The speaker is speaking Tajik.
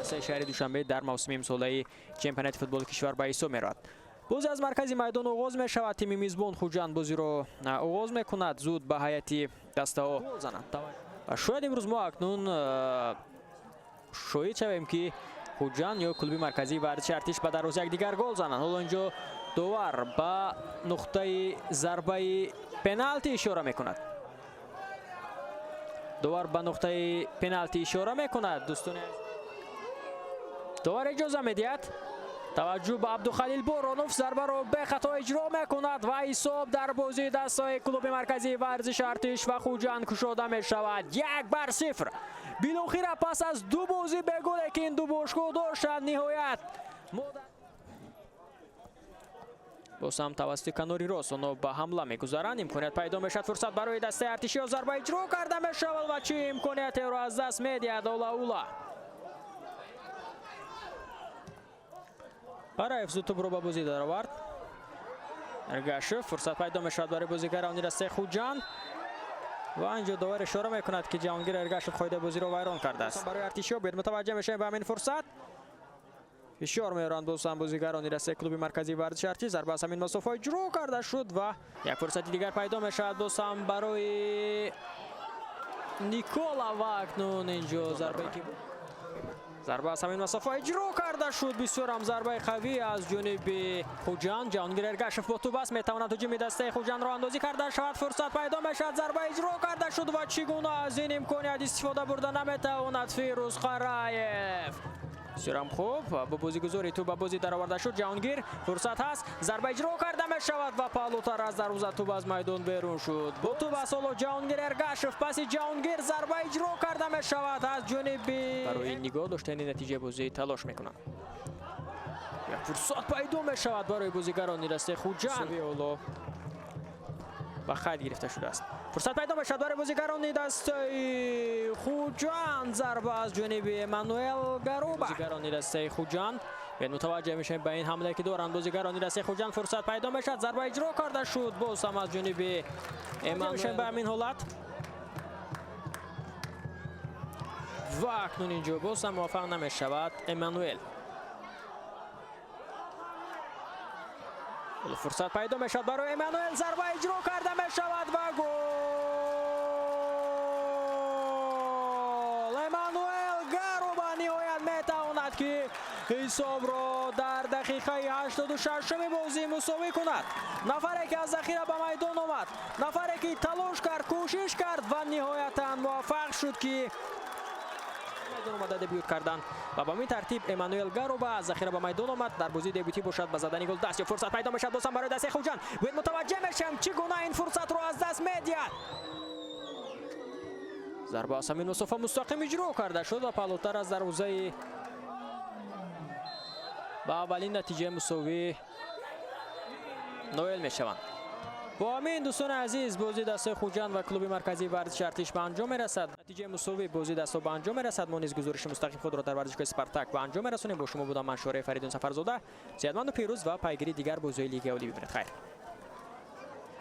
Дастаи шаҳри Душанбе дар мавсими имсолаи чемпионати футболи кишвар ба ҳисоб меравад. Бозӣ аз маркази майдон оғоз мешавад. Тими мизбон Хуҷанд бозиро оғоз мекунад. Зуд ба ҳайати дастаҳо зананд. Ва шояд имрӯз мо акнун шоҳид шавем, ки Хуҷанд ё клуби марказии варзиши Артиш ба дарвозаи якдигар гол зананд. Ҳоло инҷо довар ба нуқтаи зарбаи пеналти ишора мекунад. Довар ба нуқтаи пеналти ишора мекунад. Дӯстони, довар иҷоза медиҳад. Таваҷҷӯҳ ба Абдухалил Боронов, зарбаро бехато иҷро мекунад ва ҳисоб дар бозии дастаи клуби марказии варзиши Артиш ва Хуҷанд кушода мешавад 1-0. Билохира пас аз ду бозӣ беголе, ки ин ду бошгоҳ доштанд, ниҳоят боз ҳам тавассути канори рост онҳо ба ҳамла мегузаранд. Имконият пайдо мешавад, фурсат барои дастаи артишиё, зарба иҷро карда мешавад ва чӣ имкониятеро аз даст медиҳад Олаула. Бараев зуд тӯбро ба бозӣ даровард. Эргашев, фурсат пайдо мешавад барои бозигарони дастаи Хуҷанд ва инҷо довар ишора мекунад, ки Ҷаҳонгир Эргашев қоидаи бозиро вайрон кардааст. Барои артишиё бед мутаваҷҷеҳ мешавем ба ҳамин фурсат. Фишор меоранд боз ҳам бозигарони дастаи клуби марказии варзиши Артиш. Зарба аз ҳамин масофа иҷро карда шуд ва як фурсати дигар пайдо мешавад боз ҳам барои Никола ва акнун инҷо зарбае ки зарба аз ҳамин масофа иҷро карда шуд. Бисёр ҳам зарбаи қавӣ аз ҷониби Хуҷанд. Ҷаҳонгир Эргашев бо тӯб аст, метавонад ҳуҷуми дастаи Хуҷандро андозӣ карда шавад. Фурсат пайдо мешавад, зарба иҷро карда шуд ва чӣ гуна аз ин имконият истифода бурда наметавонад Фирӯз Қараев. Бисёрам хуб бо бозигузори тӯб ба бозӣ дароварда шуд Ҷаҳонгир. Фурсат ҳаст, зарба иҷро карда мешавад ва паҳлӯтар аз дарвоза тӯб аз майдон берун шуд. Бо тӯб аст ҳоло Ҷаҳонгир Эргашев. Паси Ҷаҳонгир зарба иҷро карда мешавад аз ҷониби барои нигоҳ доштани натиҷаи бозӣ талош мекунанд. Як фурсат пайдо мешавад барои бозигарони дастаи Хуҷанд. Ҳоло ба қайд гирифта шудааст. Фурсат пайдо мешавад барои бозигарони дастаи Хуҷанд. Зарба аз ҷониби Эммануэл Гаруба. Бозигарони дастаи Хуҷанд мутаваҷҷеҳ мешавем ба ин ҳамлае, ки доранд бозигарони дастаи Хуҷанд. Фурсат пайдо мешавад, зарба иҷро карда шуд боз ҳам аз ҷониби Эммануэл ба ҳамин ҳолат ва акнун инҷо боз ҳам муваффақ намешавад Эммануэл. Фурсат пайдо мешавад барои Эммануэл, зарба иҷро карда мешавад ва гол! Эммануэл Гаруба ниҳоят метавонад, ки ҳисобро дар дақиқаи 86-уми бозӣ мусовӣ кунад. Нафаре, ки аз захира ба майдон омад, нафаре, ки талош кард, кӯшиш кард ва ниҳоятан муваффақ шуд, ки майдон омада дебют кардан ва ба ҳамин тартиб Эммануэл Гаруба аз захира ба майдон омад. Дар бозии дебютӣ бошад ба задани гол даст ёфт. Фурсат пайдо мешавад боз ҳам барои дастаи Хуҷанд. Бояд мутаваҷҷеҳ мешавем, чӣ гуна ин фурсатро аз даст медиҳад. Зарба аз ҳамин масофа мустақим иҷро карда шуд ва паҳлӯтар аз дарвозаи ба аввалин натиҷаи мусовӣ ноил мешаванд. Бо ҳамин, дӯстони азиз, бозии дастаи Хуҷанд ва клуби марказии варзиши Артиш ба анҷом мерасад. Натиҷаи мусовӣ бозии дастҳо ба анҷом мерасад. Мо низ гузориши мустақим худро дар варзишгоҳи Спартак ба анҷом мерасонем. Бо шумо будам ман, Шораи Фаридун Сафарзода. Сеҳатманду пирӯз ва пайгири дигар бозиҳои Лигаи Олӣ бибинед. Хайр.